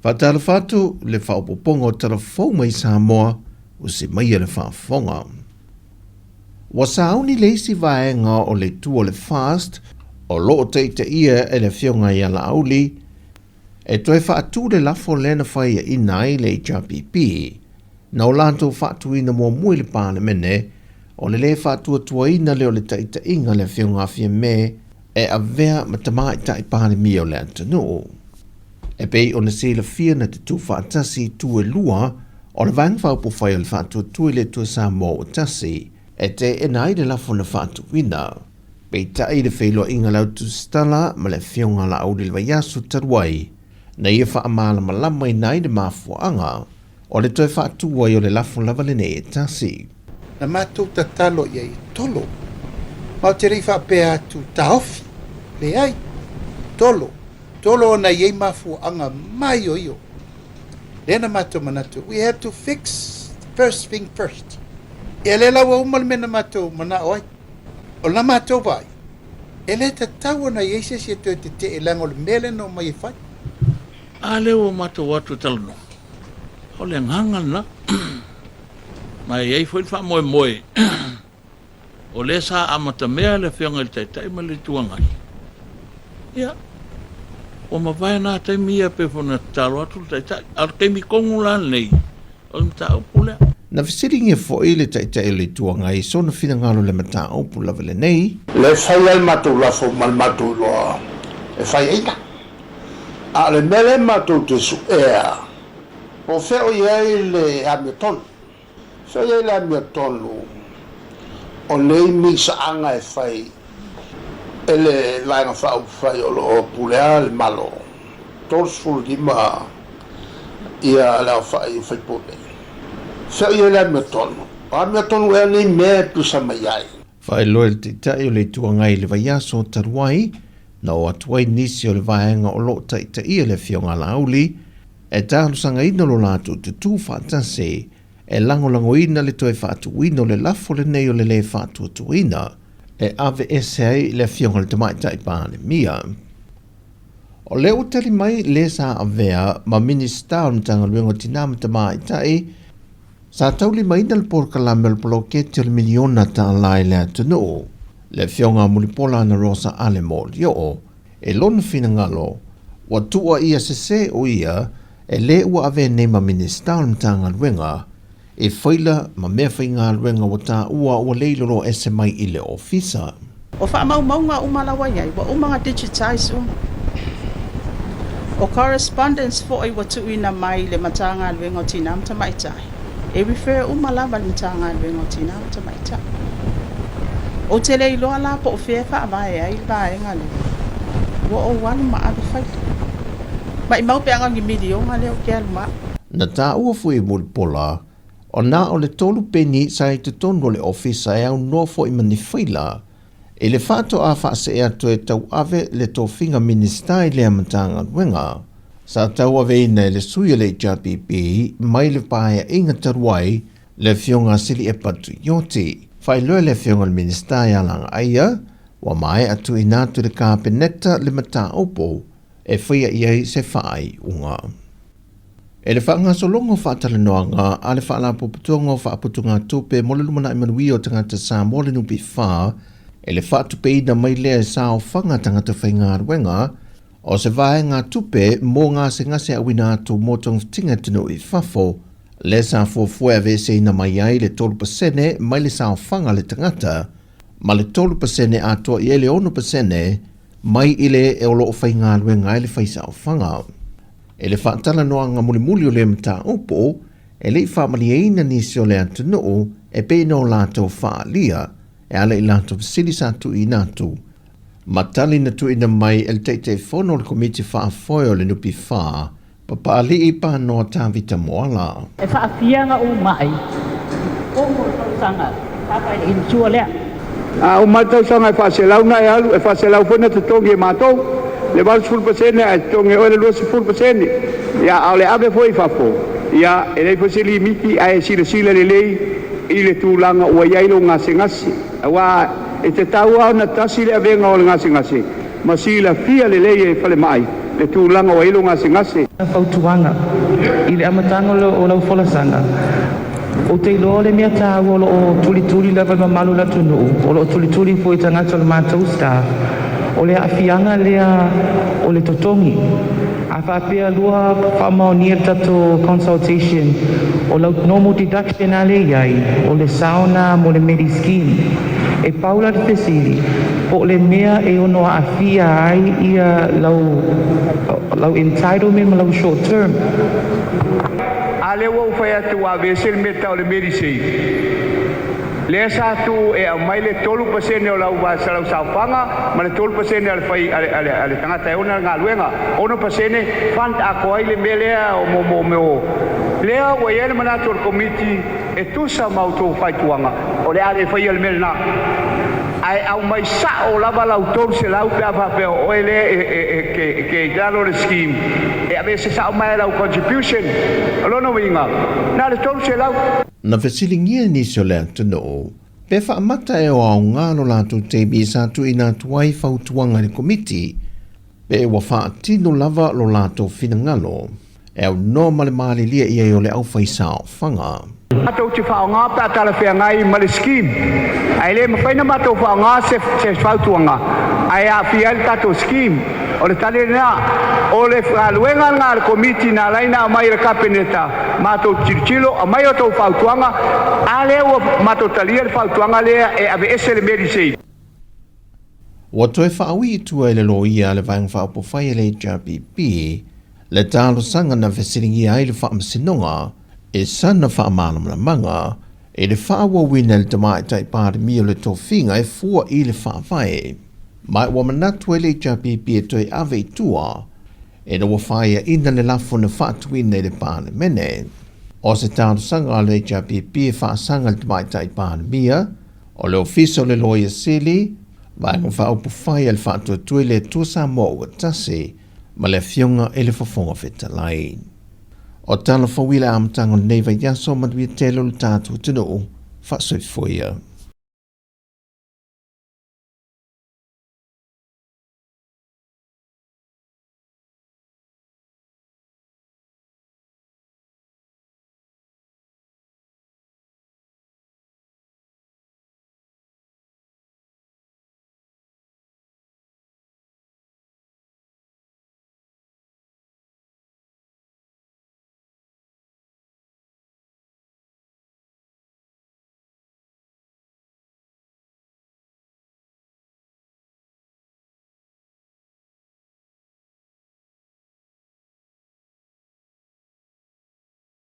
Faatalofa atu le faaopoopoga o tala fou mai Samoa ua se maia le faafofoga. Ua sauni le isi vaega o le itu o le FAST o lo o taitaia e le Afioga ia Laauli e toe faatu le lafo lea na faiaina ai le HRPP na o latou faatuina muamua i le Palemene o le lē faatuatuaina lea o le taitaiga a le Afioga a Fiame e avea ma Tamaitai Palemia o le atunuu. E pei ona silafia na tutū faatasi itu e lua o le Vaega Faaupufai o le Faatuatua i le Atua Samoa ua Tasi e teena ai le lafo na faatuina. Peitai i le feiloaiga a le Autusitala ma le Afioga a Laauli i le vaiaso talu ai, na ia faamalamalamaina ai le mafuaaga o le toe faatu ai o le lafo lava lenei e tasi. Na matou tatalo i ai e tolo. Ma ou te le i faapea atu, Taofi! Leai! Tolo! Tolo ona e i ai mafuaaga maioio. Lea na matou manatu, we have to fix the first thing first. Ia lea la ua uma le mea na matou manao ai. O la matou vaai, e le tatau ona i ai se isi e toe tetee leaga o le mea lea na omai e fai. A lea ua matou o atu e talanoa, o le agaga lena. Ma e i ai foi le faamoemoe o lea sa amatamea le Afioga i le Taitai ma le Itu Agai, ia, ua mavae na taimi ia pei foi ona tatalo atu le Taitai. A o le taimi tonu la lenei, o le mataupu lea. Na fesiligia foi le Taitai o le Itu Agai i sona finagalo i le mataupu lava lenei. Le fai ai le matou lafo ma le matou iloa e fai ai la. A o le mea lea matou te suea, po o fea o i ai le amiotonu. Fea o i ai le amiotonu o nei misaaga e fai e le Vaega Faaupufai o lo o pulea le Malo, 35 ia le aofai o faipule. Fea o i ai le amiotonu? O amiotonu ea nei mea e pisa mai ai? Faailoa e le Taitai o le Itu Agai i le vaiaso talu ai, na o atu ai nisi o le vaega o lo o taitaia le Afioga a Laauli e talosagaina lo latou tutū faatasi e lagolagoina le toe faatuina o le lafo lenei o le lē faatuatuaina e aveese ai le Afioga i le Tamaitai Palemia. O lea ua tali mai le sa avea ma Minisita o le Matagaluega o Tinā ma Tamaitai, Sa taulimaina le polokalame o le poloketi o le miliona tala i le atunuu, le Afioga a Mulipola Anarosa Ale Molioo, e lona finagalo, ua tuuaia sese o ia e le ua avea nei ma Minisita o le Matagaluega e faila ma mea faigaluega ua taua ua leiloloa ese mai i le ofisa. O faamaumauga uma la ua i ai, ua uma ona digitize uma. O correspondence foi ua tuuina mai i le Matagaluega o Tina ma Tamaitai, e refer uma lava i le Matagaluega o Tina ma Tamaitai. Ou te le iloa la po o fea e faavae ai le vaega lea, ua ou alu ma ave faila. Maimau pe a na o ni miliona lea ou te alu ma au. Na taua foi e Mulipola O na o le tolu peni sa i totonu o le ofisa e aunoa foi ma ni faila i le faatoa faasee atu e tauave le tofiga Minisita i lea Matagaluega. Sa tauaveina e le sui o le HRPP mai le Paeaiga talu ai le Afioga a Sili'epa Tuioti. Faailoa e le Afioga i le Minisita ia Lagaaia, ua maea tuuina atu i le Kapeneta le mataupu e faia i ai se faaiuga. E le faagasologa o faatalanoaga a le Faalapotopotoga o Faaputugatupe mo le Lumanai Manuia o Tagata Samoa le NPF e le faatupeina mai lea e saofaga tagata faigaluega o se vaegatupe mo gasegase auina atu mo togafitiga atunuu i fafo lea sa fuafua e aveeseina mai ai le 3% mai le saofaga a le tagata ma le 3% atoa i ai le 6% mai i le e o lo o faigaluega ai le faisaofaga. I le faatalanoaga mulimuli o lea mataupu, e le i faamalieina nisi o le atunuu e pei ona o latou faaalia e ala i latou fesili sa tuuina atu ma tali na tuuina mai e le Taitaifono o le Komiti Faafoe o le NPF, Papaalii Panoa Tavita Moala. E faafia na ou mai i totonu o le tausaga i le sua lea. A uma le tausaga e faaselau na e alu, e faaselau foi na totogi e matou le 80% ae totogi e oe le 20%. Ia, a o le ave foi i fafo, ia, e leai foi se limiti ae silasila lelei i le tulaga ua i ai lou gasegase, aua e tatau lava ona tasi le avega o le gasegase ma silafia lelei e falemai le tulaga ua i ai lou gasegase. Fautuaga, I le amataga o lau folasaga, ou te iloa o le mea taua o lo o tulituli lava e le mamalu o le atunuu, o lo o tulituli foi e tagata o le matou staff, o le aafiaga lea o le totogi. A faapea lua faamaonia le tatou consultation, o lau normal deduction lava lea e i ai, o le sao lena mo le Medi-Scheme. E pau la le fesili, po o le mea e ono aafia ai ia lau lau entitlement ma lau short term. A lea ua ou fai atu ua aveese le mea e tau o le Medisave, lea sa tuu e aumai le 3% o lau lau saofaga ma le 3% a le fai a le a le a le tagata e ona le galuega, 6% fund atoa ai le mea lea o mo mo mo lea ua i ai le manatu o le Komiti E tusa ma outou faituaga, o le a le faia le mea lena, ae aumai sao lava lau 300 pe a faapea o oe lea e te i lalo o le scheme e aveese sao mai lau contribution. O lona uiga, na o le 300. Na fesiligia nisi o le atunuu, pe faamata e o aoga lo latou taimi sa tuuina atu ai fautuaga i le Komiti, pe ua faatino lava lo latou finagalo. E aunoa ma le malilie i ai o le aufaisaofaga. Matou te faaaoga pe a talafeagai ma le scheme, ae le mafai ona matou faaaoga se se fautuaga ae aafia ai le tatou scheme. O le tali lena. O le galuega lena a le Komiti na ala ai ona aumai e le Kapeneta, matou te tilotilo, aumai a outou fautuaga, a lea ua matou talia le fautuaga lea e aveese le Medisave. Ua toe faaui i tua i le loia a le Vaega Faaupufai a le HRPP le talosaga na fesiligia ai le Faamasinoga i sana faamalamalamaga i le faaauauina e le Tamaitai Palemia o le tofiga e fua i le Faavae. Ma ua manatu ai le HRPP e toe ave i tua ina ua faiaina le lafo na faatuina i le Palemene. O se talosaga a le HRPP e faasaga i le Tamaitai Palemia, O le Ofisa o le Loia Sili, Vaega Faaupufai a le Faatuatua i le Atua Samoa ua tasi ma le Afioga i le Fofoga Fetalai. O tala fou i le amataga o lenei vaiaso, manuia tele o le tatou atunuu, faasoifua ia.